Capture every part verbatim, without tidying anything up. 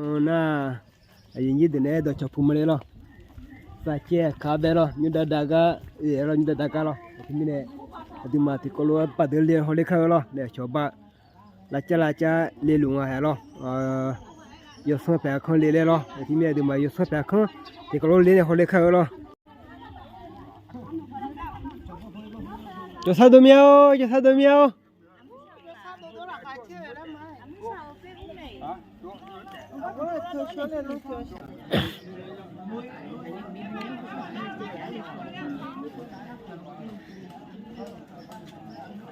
Nar, aqyuif nyir deuq nae aer dawqcawq puq ma le lawr. Saqcaev kaq bae lawr, nymrdav dav gar, oe-aer lawr, nymrdav dav gar lawr. Aqjeq mirnae, aqduimaf tiqkawv lof-aer baqdeuq le hawler kar-eu lawr. Naef cawq bar lavcav lavcav le luf nga haeq lawr. Yawsanr paeq arkanr le laer lawr. Aqjeq mirnae aqduimaf yawsanr paeq arkanr tiqkawv lof le nae hawler kar-eu lawr. Jawrsar dov mya-or, jawrsar dov mya-or.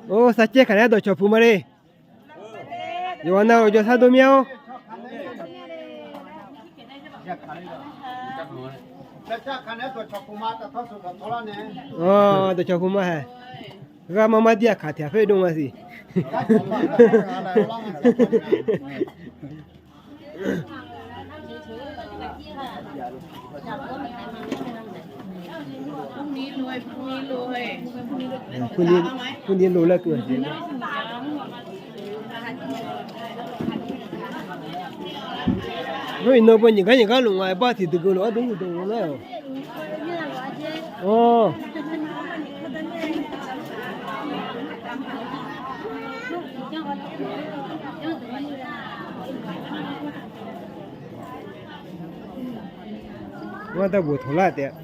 Or, saqcaev kaq nae aer dawqcawq puq ma le. Yawqghaq nav-euq jawrsar dov mya-or. Dawqcawq puq ma haeq. Gharmar mar dir aqkaq tiq ghaq khoer dov nga siq. Puni lo laer keuv. Khoer iqnan baw nyiq gar nyiq gar luf nga, aer bar tiq deuq geu lof-aer dov dov laer-awq. Or. Ngar darbof tawqlar taef-a.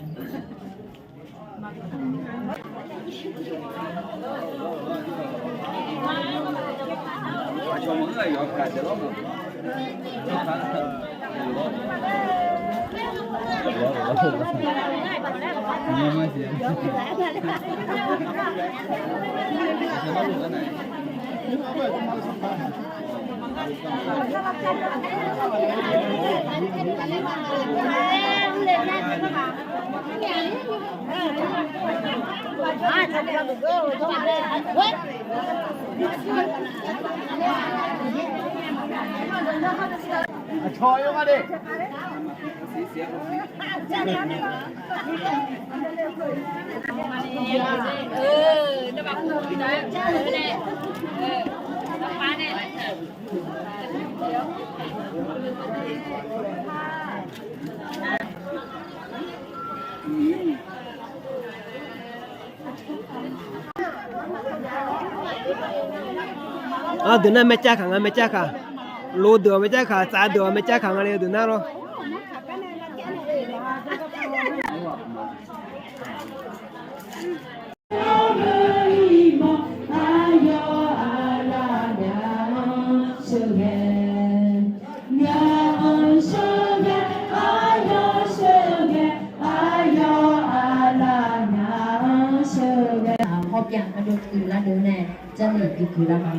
Aqdui nar maercav kaq nga, maercav kaq. Lof deuq-awq maercav kaq, tsaf deuq-awq maercav kaq nga le deuq nar lawr. Hawbyan ardov kuiqlar dov nae, Jarlif bi kuiqlar ma.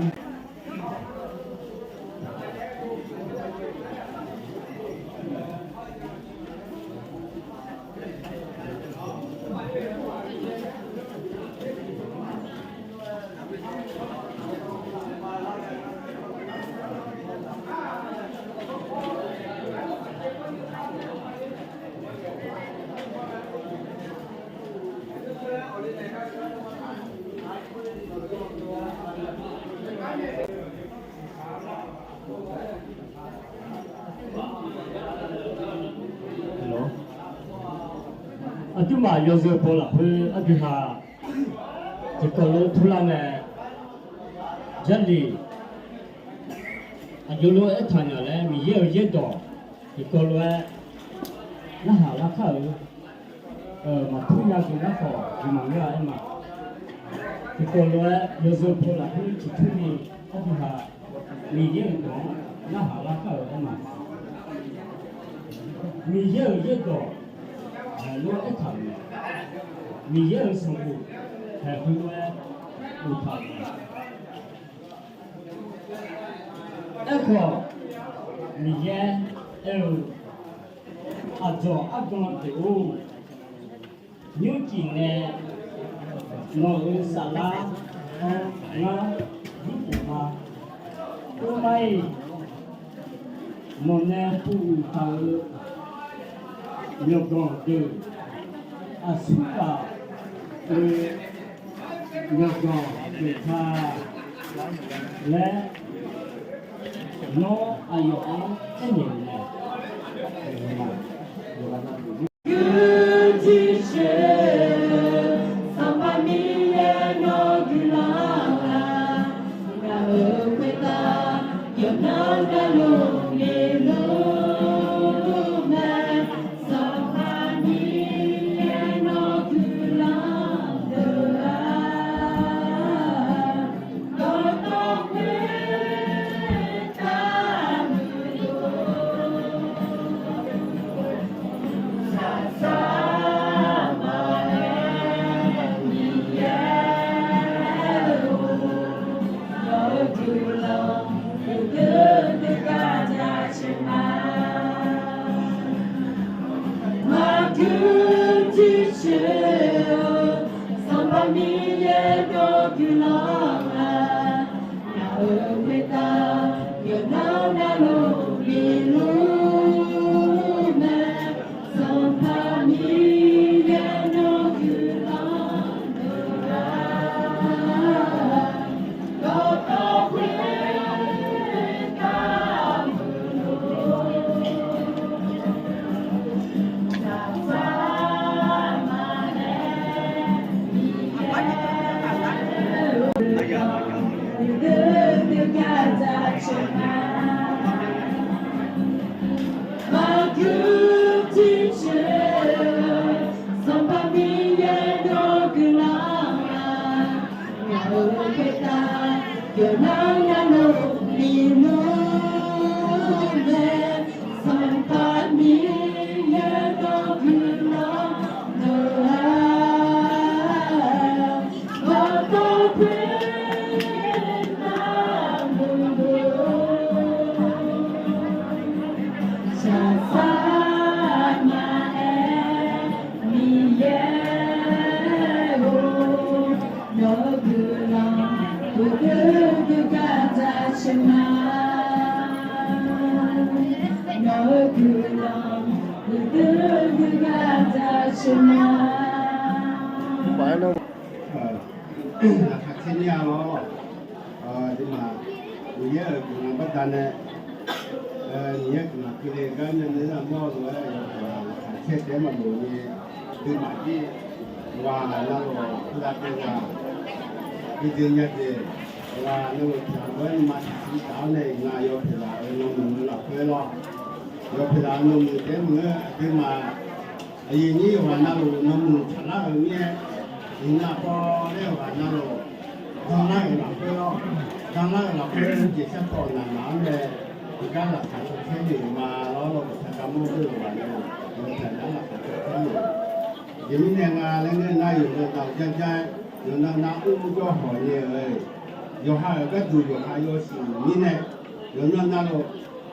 Aqduimaf yawzeu paw lafkhoer aqdui ha tiqkawv lof turlar nae, Jarlif aqjox lof-aer aertaq nya laer Miqyaer-euq yaerdawq tiqkawv lof-aer narhaq larkar-euq maqtur nya jeq nar khawf, jeq maqngeur-a aer ma. Tiqkawv lof-aer yawzeu paw lafkhoer ciqcurni aqdui ha Miqyaer-euq dawq-anr narhaq larkar-euq aer ma. Miqyaer-euq yaerdawq haiq lof-aer aertaq-euq mae. Miqyaer-euq sanqbof haiq heulof-aer boftaq-euq mae. Aerkhawf, Miqyaer aer-eu, aqdzawq argan deuq-or, nymrcif nae nawq-euq saflar-anr ngar yurkhof ma. Khoermar-iq, nawq nae puvuiq taq-euq myawqganq deuq, aqsurghaq-euq myawqganq deuq ta laer Nawr aqyawf-anr aernaeq-euq mae. Guiqlanq tiqcoeq Sanqpaq Miqyaer nawr guiqlanq-aq, ngaq-euq khoertav yawqnan navluf bif luf mae. Sanqpaq Miqyaer nawr guiqlanq deuq-aq, dawqtawvluf tavluf-eu, saqsaq maqaer Miqyaer-or, nawq-eu guiqlanq uqduq dui gar jaceuq ma. Maqguir tiqcoeq-eu Sanqpaq Miqyaer nawr guiqlanq-aq, ngaq-euq khoertav yawqnan navluf bif luf mae. Sanqpaq Miqyaer nawr guiqlanq deuq-aq, dawqtawvluf tavluf-eu, saqsaq maqaer Miqyaer-or, nawq-eu guiqlanq uqduq dui gar jaceuq ma. Maqguir tiqcoeq-eu Sanqpaq Miqyaer nawr guiqlanq-aq, ngaq-euq khoertav yawqnan navluf bif luf mae. Sanqpaq Miqyaer nawr guiqlanq deuq-aq, dawqtawvluf tavluf-eu, saqsaq maqaer Miqyaer-or, nawq-eu guiqlanq uqduq dui gar jaceuq ma. Nawq-eu guiqlanq uqduq dui gar jaceuq ma. Laqkhaq caer mir-a lawr. Aqduimaf Miqyaer-euq guiqlanq baqdanae, Miqyaer guiqlanq keuvle gar myavnuiv-anr mawr-eu lof-aer yawqha laqkhaq caer taef-aer maqloq ni, aqduimaf jir ghaq navluf pudav daef-aq, bidui nya jeq, ghaq navluf tiqghaq lof-aer nuima tiqsiq taf-awr nae iqnan yawpoeq laf-euq nawmuiq lafkhoer lawr. Yawpoeq laf-euq nawmuiq taef-aer maqngeur, aqduimaf aqyuif nyir yawqghaq navluf nawmuiq taqlar-euq mir-aer, iqnan paw laer yawqghaq navluf danlar-euq lafkhoer lawr. Danlar-euq lafkhoer jeq sharpaw naqnaq-anr nae, tiqgar laqkhaq caer noeq ma lawr. Lawrgaq taqgar mawr khoer yawqghaq navluf yawqghaq nar laqkhaq caer noeq. Aqjeq mirnae nga laer ngeur nar, yawqnan nav-eu jar jar-aer, yawqnan nav ur jawr hawq ni-eu, yawqha-euq gharduq yawqha yawshuif mirnae, yawqnan navluf,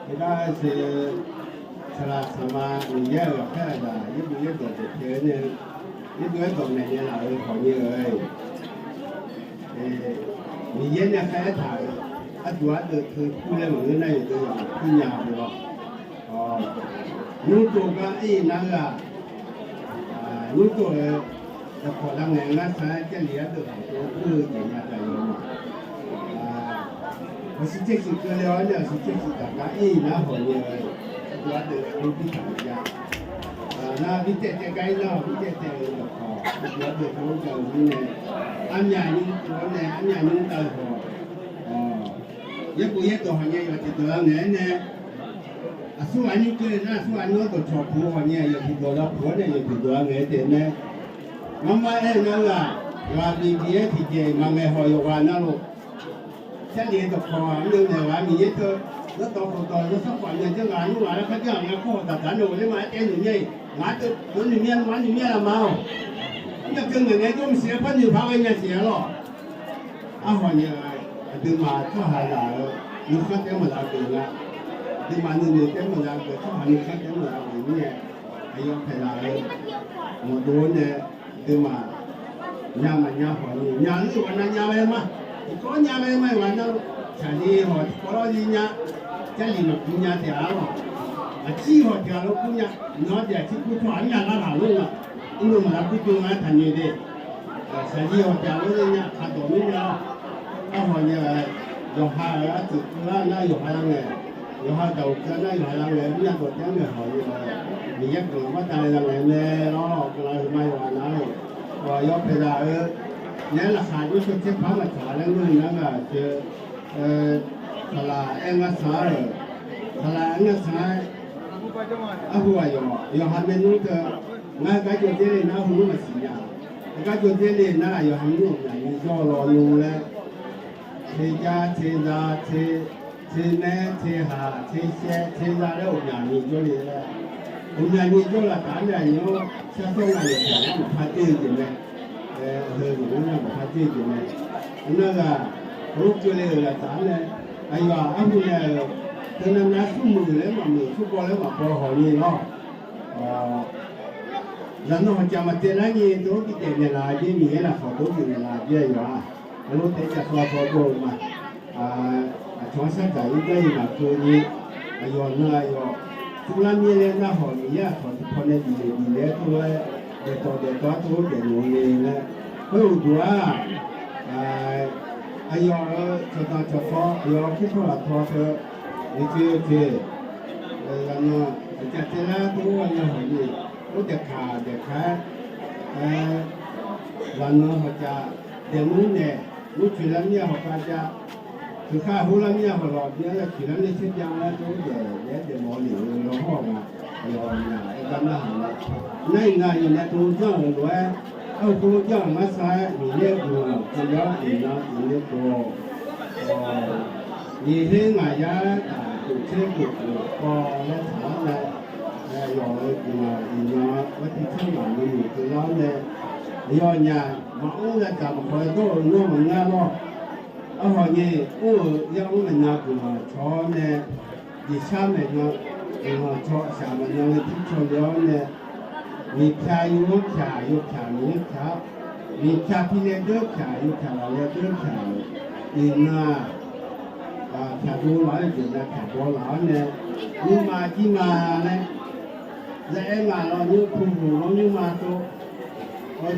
tiqgar-eu saqlaq saqma Miqyaer-euq ghaqkhaer aqzaq yaerbof yaerdawq dawqpae-aer nae, yaerbof yaerdawq maeqnaeq laf-euq hawq ni-eu, Miqyaer nae khaer aertaq-euq, arduq ardeuv teu kur laer maqngeur nar, yawqdeuq yawqdeuq kur nya-eu lawr. Nymr tov gar ir nar-eu-aq, nymr tov-eu dawqkawq lavngaeq ngar sar-aer Jarlif ardeuv khawf tov kur-eu jeq nya taq-euq ma. Aqsiq tser shuif keuvle-awr nae aqsiq tser shuif taq gar ir nar hawq ni-eu, ardeuv ardeuv taq-eu jar. Nar bi taev taev gar ir nar-awq, bi taev taev-euq dawqkawq ardeuv ardeuv tov-aer jav-eu mirnae, armyaq nymr tov-awr nae armyaq nymr dav-eu khawf, yaerbof yaerdawq hawq nya yawq tiqdawq lavngaeq-aer nae, aqsur ghaq nymr keuvle nar aqsur ghaq nymr-anr dawqcawq puq-eu hawq nya yawq tiqdawq lavpuq-awr nae yawq tiqdawq lavngaeq-aer taef mae. Ngar mar aer-eu nar-eu-aq, ghaq bif bif-aer tiqjeq maqngaeq hawq yawqghaq navluf, Jarlif dawqkawq-aq mrngaeq ghaq Miqyaer teu, yawdawq khofdawq yawsanr khawf aqmyan janr ghaq nymr ghaq laer kharjax-awq ngae kawr hawq daqdaq nae ghofler ma aer taef-aer noeq mya-iq, ngaq-anr teu noeq mya, ngaq-anr noeq mya laf ma-awq. Mr nya keuv ngaeq ngae jawr maqsiq-aer par noeq paq ghae nya siq-aer lawq. Arhawq nya, aqduimaf tsawrhaq zaq-eu nuikhanr taef-aer maqza geuf nga. Aqduimaf nuinoeq taef-aer maqza geuf, tsawrhaq nuikhanr taef-aer maqza geuf mirnae, aqyawf paeqlaf-eu mawqdov-awr nae, aqduimaf nya maqnya hawq ni nya-eu ghaq nav nya ghae ma. Tiqkawv nya ghae ma-iq ghaq nav, shaqli hawq tiqkawv lawr li nya, Jarlif maqkuv nya taef-a lawq. Aqcir hawq tiqghaq lof kur nya, nawr-anr taef aqcir kur tsawrhaq-anr nya lar ghaq lof nga. Mr nya maqlar kur jov nga-aer taqnoeq de. Shaqli hawq tiqghaq lof le nya, aqkaq dawq mir nya-awr, arhawq nya-a. Yawqha-euq arcuf keuvlar nar yawqha ya ngae, yawqha daqoq keuvlar nar yawqha ya ngae, mr ya dawq taef-aer ngaeq hawq ni-a, Miqyaer guiqlanq martav le ya ngae mae lawr. Guiqlanq huiqma yawqha nar-aq, yawpaeq zaq-eu, naeq-aer laqkhaq jawr shawr tser par maqtsaq laer ngeur-eu nar ghaq teu, saqlaq aer ngar sanq-ar-euq, saqlaq aer ngar sanq-aer, arhu aqyawf yawqha maernmr teu, ngar heugar jawr dzer le nar arhu nmr maqsiq nya, heugar jawr dzer le nar yawqha nmr ghawqmyaq ni jawr lawnmr laer, tejav teza, te, temaer tehaq teshaev teza laer ghawqmyaq ni jawr le laer, ghawqmyaq ni jawr laf taf-anr nae aqnyir-anr shar sawr nga yawqha-anr maqpar dzer-eu jeq mae. Heu yawqha-anr nae maqpar dzer-eu jeq mae. Nar ghaq, heulof keuvle-euq laf taf-anr nae, aqyawf-aq arhu nae-euq, teunav nav smrmuiq laer maqmuiq, smrbaw laer maqbaw hawq ni lawr. Zaqnan hawqjaq maqtsaev lar ni teu-anr bidaef naeqlaf-a jer, Miqyaer lafkhawq teu-anr bifnaeq laf jer aqyawf-aq, heulof taef-aer cavsawv cawv dov-eu ma. Aqcawq-anr shardzaq-ir gar-iq maqkeuv ni, aqyawf nan aqyawf, tsovlar mir laer narhawq Miqyaer aqcawq tiqpaw nae bifnaeq bifnaeq-aer tov-aer, daeftawq daeftawq-aer tov-aer daefnaeq-eu le laer, khoer uqduq-aq, aqyawf-euq cawqdanq cawqtawv, aqyawf-euq kirtawv laftaw teu, uqcoeq-eu teq, zaqnan aqcaf tsaevlar tov-aer nya hawq ni, or daeqkaq daeqkaq-aer, zaqnan hawqcaf daeqmur naeq, murcoeq lar mir-a hawqkhav jav, teukhar hawr lar mir-a hawq lawq bi-anr laer coeq lar nae tser byan laer tov-aer daef laer daefmawf-eu lef-eu law hawr-awq nga. Aqyawf nya aer gar narhaq nar, nar iqnan aqyawf nae tov janr-euq lof-aer, arhu khoerlof janr-euq ngar sar-aer Miqyaer guiqlanq keuvle-awr iqnan uiqle dov-awq. Miqyaer ngaq yar taq dof tser dof khof kawv laer taq-anr nae, aqyawf-euq guiqlanq iqnan-anr artiv tsanr maq nuinoeq keuvlar-awr nae, aqyawfnyaf maqmr lavdzaq maqkawq-aer dawr-euq nawr maqngeur-a lawr. Arhawq ni mr-euq yar mr maeqnan guiqlanq caw-awr nae, jeqshar maeqnan guiqlanq caw shaq maeqnan-eu tircaw le-awr nae, miqpya yawr pyaq yawpyaq miqyaer pyaq-awr, miqpya pi laer deur pyaq yawpyaq laf laer deur pyaq-euq iqnan-aq, pyaq dov laf-aer-eu jeq nar pyaq baw laf-awr nae, nuima jir ma laer, zaqaer ngaq lawr nymr pu huq lawr nymrma tsov,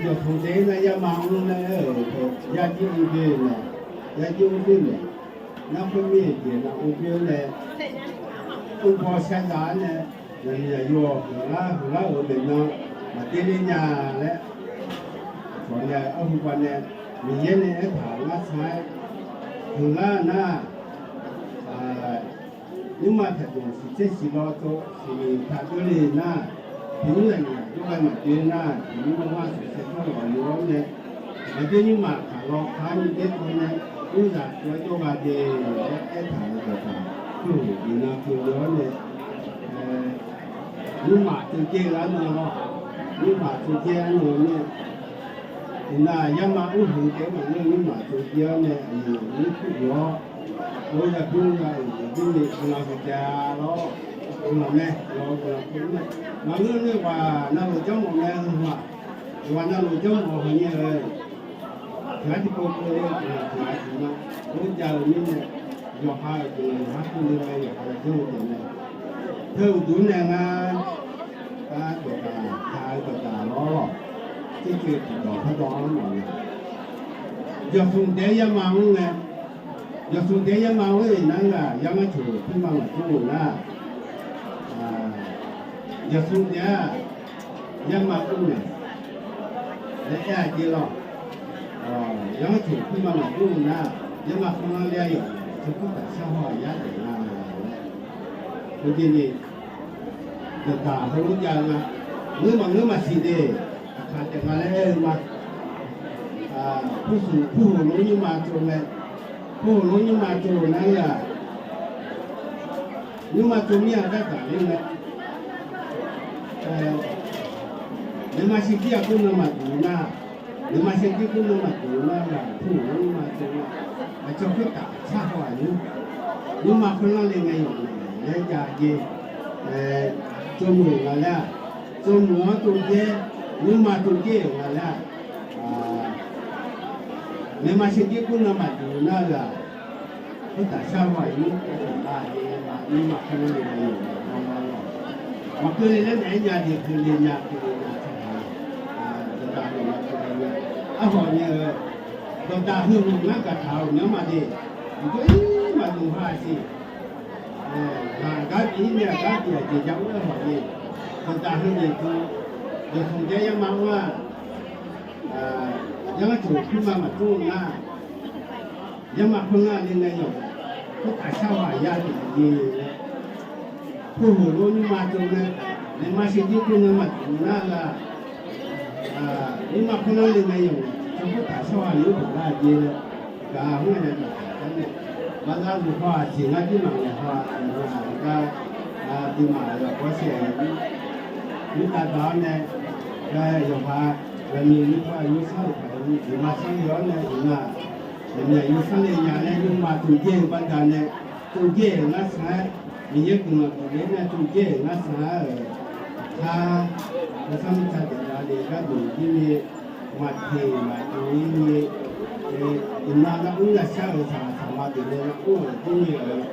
jawqtmq daef-ir nar yarma mr laer aer-euq teu, yarjir mrjoe nae, yarjir mrjoe nae, nar khoermir-euq jeq nar mrjoe nae, mrbaw shar za-awr nae, zaqmiq zaqyo-awq, huiqlar huiqlar-euq maeqnan maqder ler nya laer, aqcawq nae arhu bav nae, Miqyaer nae aertaq-euq ngar sar-aer, huiqlar nar, nymrma pyaq dmq siq tser siq law tsov siqmiq pyaq deur le nar, tiqnymr zaqmiq zaq jawrgar maqjoe nar, tiqnymr mawrmawr-aq shaqsaer tawr lawq yov-awr nae, aqjox nymrma kaq law kar ni der tov nae, nymrzaq tov-aer jawrgar de laer aertaq-euq dawqtaq, khoer-euq iqnan keuvle-awr nae, nymrma tsovjaer-eu arnan lawr, nymrma tsovjaer arnan-eu mir-a. Iqnan yarma mr huiq taef-aer maqngeur-eu nymrma tsovjaer-awr nae, aqyuif aqnyir kur dov-awr, or yabymr ya-euq yaqbymr ni guiqlanq huiqdzae lawr, guiqlanq mae lawr guiqlanq keuvle mae. Maqngeur-eu nae ghaq navluf janrmawf mae heu-aq, ghaq navluf janrmawf hawq ni-eu, tiq ghaq tiqpov keuvle-eu guiqlanq tiq ghaq tiq ma, or jav-eu mirnae, yawqha-euq guiqlanq yawqha keuvle mae, yawqha janr-eu taef mae. Teu uqduq nae ngar, dawqdaq taq-eu dawqdaq lawr, tsercoeq tiqdawq pardawv-anr mawf-eu, yawqsmq daef-aer yarma mr ngae, yawqsmq daef-aer yarma mr-eu nar ghaq yar ngar ceuq khoerma maqjawr-euq nar, yawqsmq daef-aq yarma mr naeq laer aer-a jeq lawr. Yar ngar ceuq khoerma maqjawr-euq nar, yarma khanrlar ler-a yawq, teu khoertaf shar haw-aq yar daef nga laer. Khoerjeq ni dawqdaq heulof jav-eu nga. Ngeur maqngeur maqsiq de, aqkaq taef nga laer aer-eu ma. Purhuq lor nymrma tsov mae, purhuq lor nymrma tsov-eu nar-aq, nymrma tsov mir-a dardzaq ler mae. Nuima shirjir-aq kur nan maqduq nar, nuima shirjir kur nan maqduq nar ghaq purhuq lor nymrma tsov-a, aqcawq khoertaf shar haw-aq nymr, nymrma khoerlar le ngae yawq naeq laer jav jeq, tsovmuiq-euq nga laer-aq, tsovmuiq-anr tsovjaer, nymrma tsovjaer-euq nga laer-aq, nuima shirjir kur nan maqduq nar-eu ghaq, khoertaf shar haw-aq nymr, nymrma khoerlar le ngae yawq naeq, maqkeuv le laer naeq-aer nya jeq keuvle nya keuvle nya taq-a, dawqdaq dawqdaq keuvle nya. Arhawq ni-eu dawqdaq heu hmq ngar gaqtaq-euq myanr ma de. Uqduq-ir maqduq ha siq. Ghaq gar bif-ir nae aqgar bif aqjeq jav-ir-awr hawq ni, dawqdaq heu jeq dm, yawqsanq jaer yar ma-anr-aq, yar ngar cawq pyur ma maqdur-eu nar, yar ma khoer ngar le ngae yawq, khoertaf shar ghaq ya tiq ni laer, khoerheuq lor nymrma dm nae, naeqma sheuqjir khoer nae maqduq nar-eu-aq, nymrma khoer nar le ngae yawq, khoertaf shar ghaq le-awr baq lar-eu jeq laer, gaq-a mr-a ya daqtaq-aer nae, baqdar luf haw-aq, jeq ngar jir maqngaeq haw-aq, aqyawf-aq gar, aqduimaf-euq aqbawr shaev-eu mirtav daq-awr nae, yawqha ghaqmiq nymrpov aqyuif sanr-euq paq-aer ni, iqma sanr-eu-awr nae iqma, ghaqmiq aqyuif sanr le nya laer nymrma tov jaer-eu baqdanae, tov jaer-euq ngar shaq-aer, Miqyaer guiqlanq bifnaeq-aer nae tov jaer-euq ngar shaq-aer-euq, aqkar, yawsanr mirtsaq daef davle gharduq jir ni, maqteq maqdov-ir ni, iqnan nar mr yashar-euq saqlaq saqma deuq nae nar mr-euq jir ni-euq,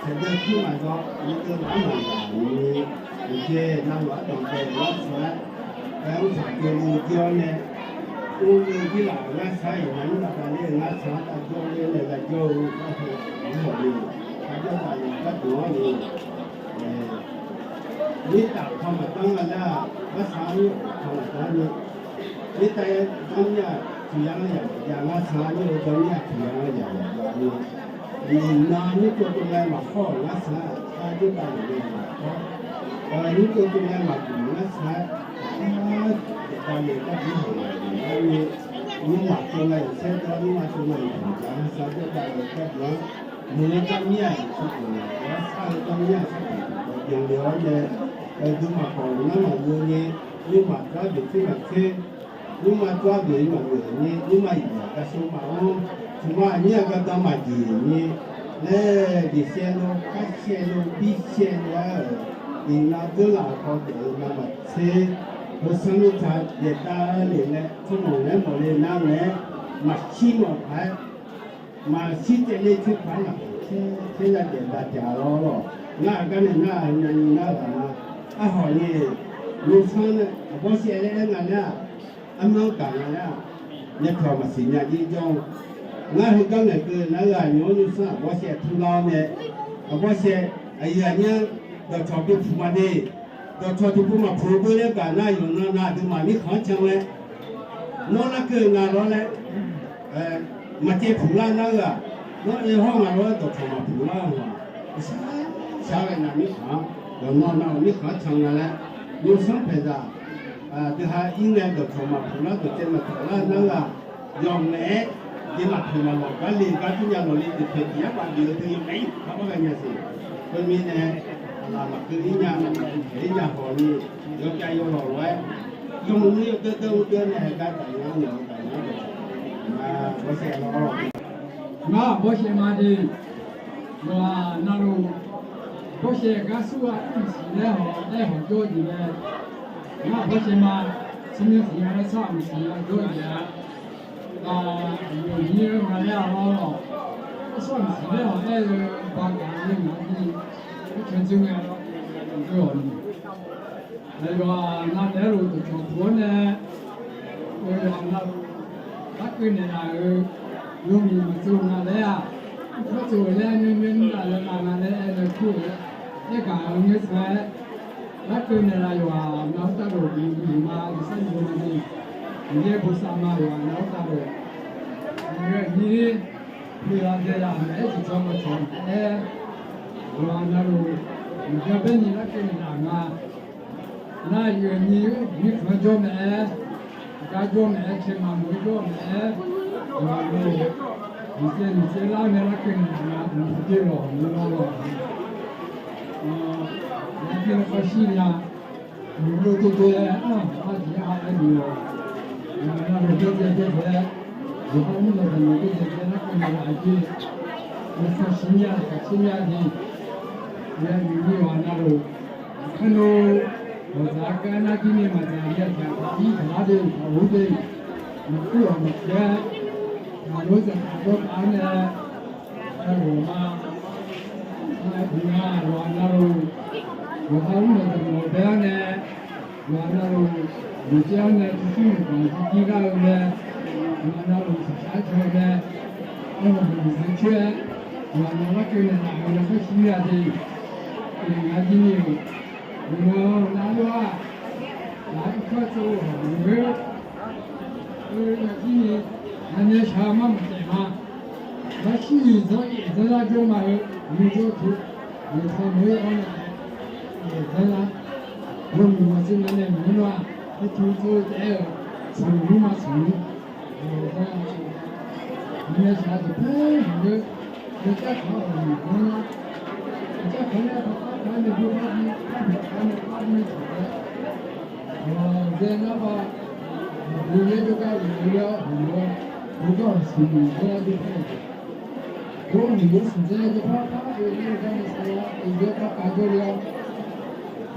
saeqdeuv kur maqzawr, yawdeuv nar maqzaq ni, uqjeq navluf ardanq bae-euq ngar shaq-aer, aer mr saqdeuv ni jir-awr nae, mr ni jir laf-euq ngar shaq-aer, iqnan mr lavdav ler-euq ngar shaq-aer, dav jawr ler nae dav jawr-eu gharduq, mr hawq ni, dav jawr dav ni gharduq-anr ni, mirtaf kan maqdanr nga nar, ngar shaq-aer mirtaf kan maqdanr ni, mirtaf-aer danr mir-aq tiq yar-anr yaq yaq jav, ngar shaq-aer mirtaf-aer danr mir-aq tiq yar-anr yaq yaq jav ni, iqnan nymr tsov tsov ngae maqkhawr-euq ngar shaq-aer, aqkar jawrdav luf ngae maqkhawr, nymr tsov tsov ngae maqguq ngar shaq-aer, aqkar daef davle gharduq hawq-eu nar ni, nymrma tsov ngae-euq saerdawr, nymrma tsov ngae-euq dawq jav ngar shaq-aer jawrdav luf gharduq-anr, muiq-eu danr mir-aq, iqsur khof-aq, sar-eu danr mir-aq, sar khof-aq byanle-awr nae, aqduimaf khawf ngar maqghoe ni, nymrma tsawrhaq deuq tser maqtser, nymrma tsawrhaq deuq-ir maqghoe ni, nymrma iqyaq gavshawr maqanr, tiq ma aqnyir-aq gardanr maqjeq ni, laer jeqshaev lo, kharshaev lo, birshaev lo-aer-euq, iqnan dzeurlaf-euq paw taef-eu navmaqtser, yawsanr mirtsaq daef davle le nae tsawrmawq naeq-aer mawf le nar ngae-aer, maqshir mawf paq-aer, maqshir tsaevle tser paq-aer lafkhoer tser tser yadaef dav taq-a lawr lawq. Ngar aqgar nae nar-aq, nyani nar-eu ghaq ma. Arhawq ni, yawsanr nae aqbawr shaev laer aer nga laer-aq, armyanr gaq nga laer-aq, nyatawq maqsiq nya jir jawr-eu. Ngar heugar ngaeqkeuv nar-eu aqnymr-anr yawsanr aqbawr shaev turlar-awr nae, aqbawr shaev aqyuif aqnyir-anr dawqcawq bi puq ma de. Dawqcawq tiqpov maqpuq-eu beu laer gaq nar, yawqnan nav aqduimaf mirkhanq-anr can laer, nawr larkeuv nga lawr laer, maqcaev puq lar nar-eu-aq, nawr oe hawr nga lawr-aer dawqcawq maqpuq lar-eu haq, shar ghae nav mirkhanq-anr, yawqnan nav-euq mirkhanq-anr can nga laer, yawsanr paeqzaq deuq ha ir ngae dawqcawq maqpuq lar dawqcaev maqtawq lar nar-eu-aq, yawf ngaef-aer jeq maqpuq maqlawq gar le gar jir nya lawq le deuq paeq tiq yar baf bif-eu teu yawf ngaef-ir aqbawr ghae nya siq. Khoermirnae, aqlaf maqkeuv-ir nya, maqkeuv-ir nya hawq ni, yawqjav yawlawq lof-aer, yawmuiq muir yawdeur deur ur deur nae gar taf nya-anr naeq-eu taf nya-anr naeq-eu, bawrsaev lawr. Ngar bawrsaev ma de. Yawqghaq navluf, bawrsaev gar sur-a mqsiq laer hawq aer hawq jawr-eu jeq mae. Ngar bawrsaev ma, smrmyanr siq-a laer sar-aq mqsiq-a jawr-eu jeq-a. Aqyuif aqnyir-anr nga laer-a lawr, arsar mqsiq laer hawq aer-eu baqgaq-eu ngaq-anr jir, aer can dzeur ngae, dzeur-awq ni. Aqyawf-aq, navnaeq-aer lof dawqcawq puq-awr nae, yawqghaq navluf larkeuv naeqlaf-euq yawmuiq maqtsov nga laer-aq, maqtsov-euq laer nymrmyanr nymrnav laer nga laer aer nae kur-eu, aergaq-eu ngeursav-aer, larkeuv naeqlaf yawqghaq navluf tavlof-eu uqduq ma, uqsar nyiq ma ni, Miqyaer bosav ma yawqghaq navluf tavlof-eu, aqyuif aqnyir, poeqlaf daeqlaf maqaer, tiqcawq maqcawq maqaer, yawqghaq navluf, maqbyan baerni larkeuv naeqlaf nga. Nar aqyuif aqnyir mirkhanq-anr jawr mae-aer, gar jawr mae-aer, caeq maqmuiq-aer jawr mae-aer, yawqghaq navluf, mqtsaev mqtsaev lar-eu nae larkeuv naeqlaf nga, mqpov dzer lawq, mqlawr lawq, yaqkir nae kharshir nya, mqlov dov dov-aer, arhaq arjeq-aer ha aer noeq-awq. Yawqghaq navluf byaerdzae byaerdzae-aer, yawqha mr dawqdaq nawq byaerdzae byaerdzae larkeuv naeqlaf-eu jer, yawkawr shir mya, kaq shir mya ni, yawqha navluf, aqkar nor, dawqdzaq-aer gar nar jir ni maqdzaq ni aqdzaq taqir taqlar de, taqur de, maqkur-awq maqkur-aer, taqlof-aer dzaqkaq dawrtaq-anr nae, aerghawq ma, aer-eu nga yawqha navluf, yawqha mr dawqdaq nawq bae-anr nae, yawqha navluf, yawqjaev-anr nae tuvsmr noeqkaq jir jir lar-eu mae, yawqha navluf saqsaq-aer can-eu mae, aerghawq maqmuiq zir coer-aer, Ghaq maq larkeuv naeqlaf-euq lafkhoer shir-a de. Ngaq jir ni-euq, ghaq maq larkeuv-aq, ghaq irkanr tsov-eu hawq-eu, ngaq jir ni, ngaq nae shaq-eu mar maqtaef ma. Nar shir-iq zanr-iq zanr lar jawr ma-eu, nymr jawr teu, yawqha meuq-ir-awr nae, zanr lar, yawmuiq maqsiq ma nae maqngeur nar-aq, ircuf tsov-eu taef-aer-euq, sanqnymr ma sanqnymr. Aqnae shaq-eu deuq paer hmq-eu, yawjarkaq-anr hawq-eu maqngeur nar, yawjarkaq nae baqpar kaq-anr nae beubar bi, par hmq kaq-anr nae par bi taq-aer, ghawqzae ngar ba, aqgeuyaer jawrgar uiqle-awr hmq-awr, yawgar-euq smq maqgeur lar jawr paer-a. Yawmuiq yawsmq dzaer-eu jawrpar par oe-ir-eu gar nae sar-awr, oe-ir gar par kaq jawrle-awr,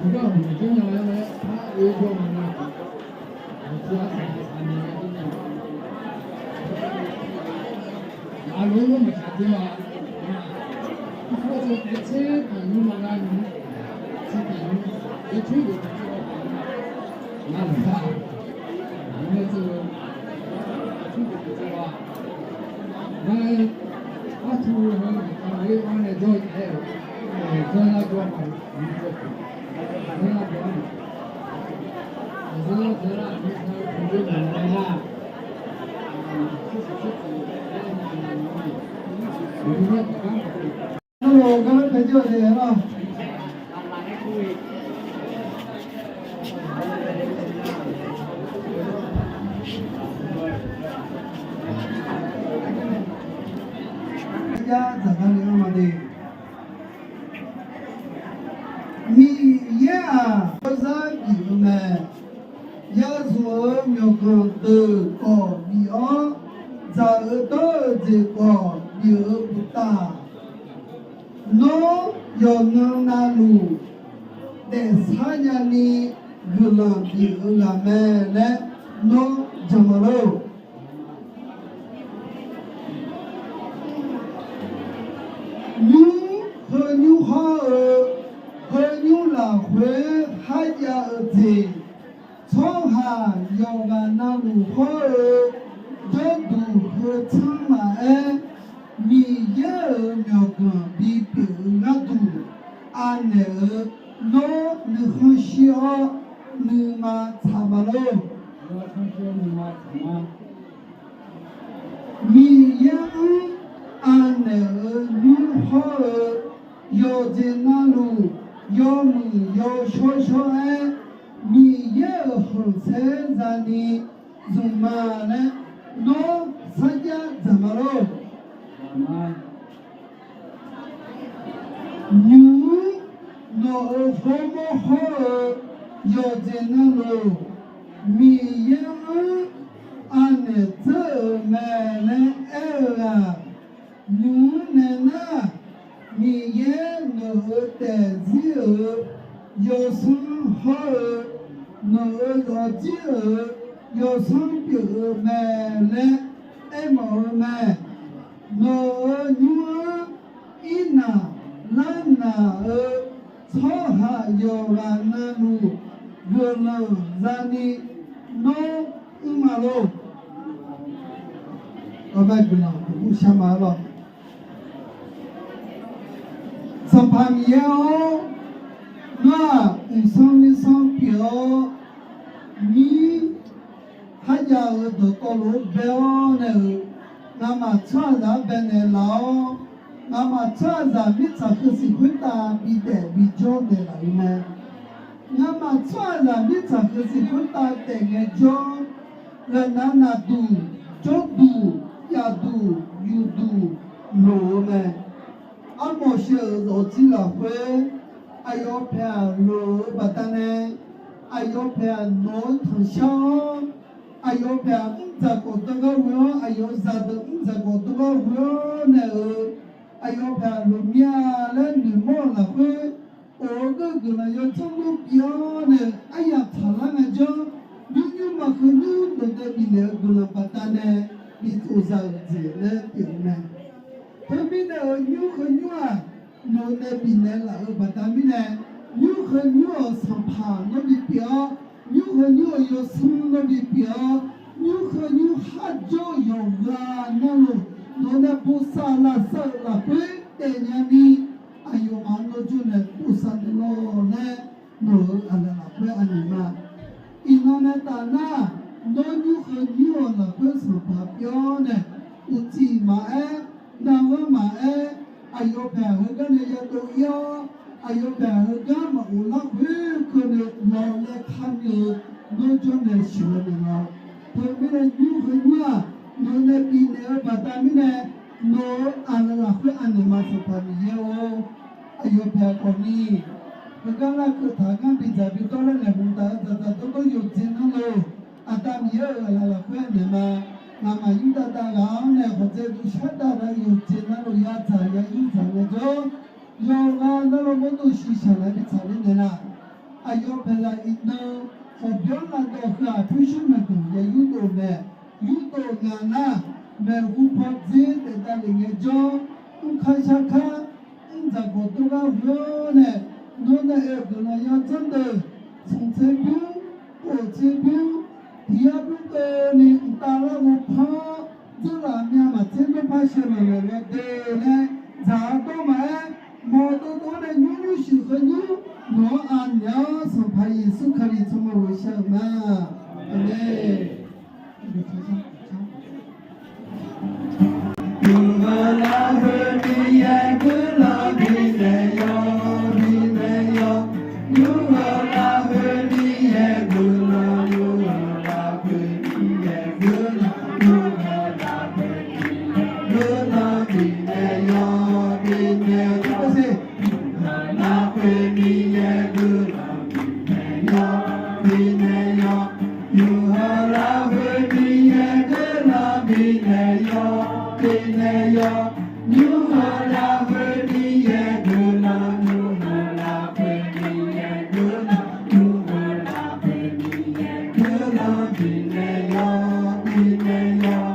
yawgar hmq jawr nya-aer nae par oe-ir jawr ma nar, aqtsu arsaq saq naeq-aer jawr nya. Aqloq-aer maqshaq dui-a. Irkanr tsov taef-aer tser taqnymr ma nar nymr, tser taqnymr, ircuf deuq taqcawv-a. Ngar laqkhaq, ngar tser-eu, ircuf deuq taqcawv-a. Ngar, artu heu maqkaq-aer-anr nae jawr-eu taef-aer-euq, jawr nar jawr ma-eu, jawr nar jawr ma. Nar-aq, gar paer jawr-eu jeq-aer nar, jar dzaqgar ni-anr ma de. Miqyaer-aq, yawzar bif-eu mae. Yarzmq-euq myawqganq deuq khawf bif-awr, dzaq-eu dawr-eu jeq khawf bif-euq uqtaf, nawr yawqnan navluf daefsar nyani guiqlanq bif-eu ghaq mae laer nawr jan ma lor. Nymr heu nymr hawr-eu, heu nymr lafkhoer kharjav-eu jeq, tsawrhaq yawqghaq navluf hawr-eu jawrduq heu tsanr maqaer, Miqyaer-euq myawqganq bipyeuf-eu gharduq, anaeq-euq nawr nuikhanr shir-awr nuima tsaq ma lor. Miqyaer-anr anaeq-euq nymr hawr-eu, yawqjeq navluf yawmuiq yawshawr shawr-aer, Miqyaer-euq khanqsaer zani zmq ma laer nawr sarjax dzaq ma lor. Nymq-mr nawq-euq ghawrmawr hawr-eu, yawqjeq navluf Miqyaer-anr anaeq dzeur-euq mae laer aer-eu-aq, nymq-mr nae nar, Miqyaer nawq-euq daefzir-euq yawsanr hawr-eu, nawq-euq zawqjir-euq yawsanr pyeuf-eu mae laer aermawf-eu mae. Nawq-euq nymr-anr irnaq larnaq-eu tsawrhaq yawqghaq navluf guiqlanq zani nawr mr ma lor. Ghawqmya guiqlanq duqur shar ma lor. Sanqpaq Miqyaer-or, nawr-aq mqsanr mirsanr pyeuf-awr, mir kharjav-euq dawqtawvluf-anr bae-awr nae-euq, ngamaf tsawrhaqzaq-anr baenaeq laf-awr, ngamaf tsawrhaqzaq mirtsaq heusif khoertav bidaef bijawr naeqlaf-eu mae. Ngamaf tsawrhaqzaq mirtsaq heusif khoertav daef ngaejawr, ghaqnav naqduq jawrduq yafduq yufduq loq-eu mae. Armawf shaev-euq zawqjir lafkhoer, aqyawf paeq-aq loq-eu baqdanae, aqyawf paeq-aq nawq-anr tanqshar-awr, aqyawf paeq-aq mrdzaq khawf dawrgar ghoe-awr, aqyawf zaqdeuq mrdzaq khawf dawrgar ghoe-awr nae-euq, aqyawf paeq-aq loq mir-a laer noeqmawr-euq lafkhoer, of-eu geur guiqlanq yawdzanr lor bi-awr nae-euq aryamq taqlar ngaejawr, nymrnymr maqkeuv nymr dawq nae bifnaeq-eu guiqlanq baqdanae bitsov za-euq jeq laer pyeuf-eu mae. Teumirnae-euq nymr heu nymr-aq, nawq nae bifnaeq laf-eu baqda mirnae, nymr heu nymr-euq sanqpaq nawr bipyeuf-awr, nymr heu nymr-euq yawsanr nawr bipyeuf-awr, nymr heu nymr kharjawr-eu yawqghaq navluf nawq nae bosav lavsav-euq lafkhoer, taef nya ni, aqyawfmaf-anr nawr jawrnaeq pov sar naeq lawq laer, nawq-euq aqlaf lafkhoer anaeq ma. Iqnan nae taf nar, nawr nymr heu nymr-euq lafkhoer sanqpaq pyeuf-awr nae, uqcif maqaer, navghanr maqaer, aqyawf paeq heugar nae yadov ir-awr, aqyawf paeq heugar maqghof lar khoerkeuvni lawq laer kar ni-eu, nawr jawrnaeq sheuqnaeq lawq. Teumirnae nymr heu nymr-aq, nawq nae bifnaeq-eu baqda mirnae, nawq-euq aqlaf lafkhoer anaeq ma. Sanqpaq Miqyaer-or, aqyawf paeq khawf ni, heugar larkeuv taq ngar bidzaq bidawr laer naeq hmq taf-eu dzaqdzaq dawrdawr yawqjeq navluf, Aqda Miqyaer-euq aqlaf lafkhoer anaeq ma. Ngamaf yurdav dav ghaq-anr nae khawf dzaeduq shar dav dav-eu yawqjeq navluf yadzaq yayur dzaq ngaejawr, yawqghaq navluf mawrdo shiqshaq laer bi tsaqler naeq laf. Aqyawf paeqlaf iqnan, khawqbyanr lavdawv heu-aq pyurshuir maeqdmq ya yurdov mae. Yurdov ngaq nar, maeqhu paw dzer taef davlef ngaejawr, mrkar sharkar, mrdzaq gawqdov gar ghov-awr nae, nawr nae oe-eu guiqlanq yawdzanr deuq, smq tser bymr, khof tser bymr, tiq yar bymr keuvni mqtav larghov par-awr, dzeurlaf myav maqtser nmr par shaevluf naeq lawq de laer, dzaq-awr dawr maqaer, mawqdov dov-awr nae nymr nymr shuif heu nymr, nawq-anr anaeq-awr Sanqpaq Yeqsur Kali tsawrmyanr ghoe shar-eu ma. Aqmeq. Yawqha lafkhoer Miqyaer guiqlanq bifnaeq yawr, bifnaeq yawr. Yawqha lafkhoer Miqyaer guiqlanq, yawqha lafkhoer Miqyaer guiqlanq, yawqha lafkhoer Miqyaer guiqlanq bifnaeq yawr, bifnaeq yawr. Yawqha lafkhoer Miqyaer guiqlanq bifnaeq yawr, bifnaeq yawr. Yawqha lafkhoer Miqyaer guiqlanq bifnaeq yawr, bifnaeq yawr. Yawqha lafkhoer Miqyaer guiqlanq, yawqha lafkhoer Miqyaer guiqlanq, yawqha lafkhoer Miqyaer guiqlanq bifnaeq yawr, bifnaeq yawr.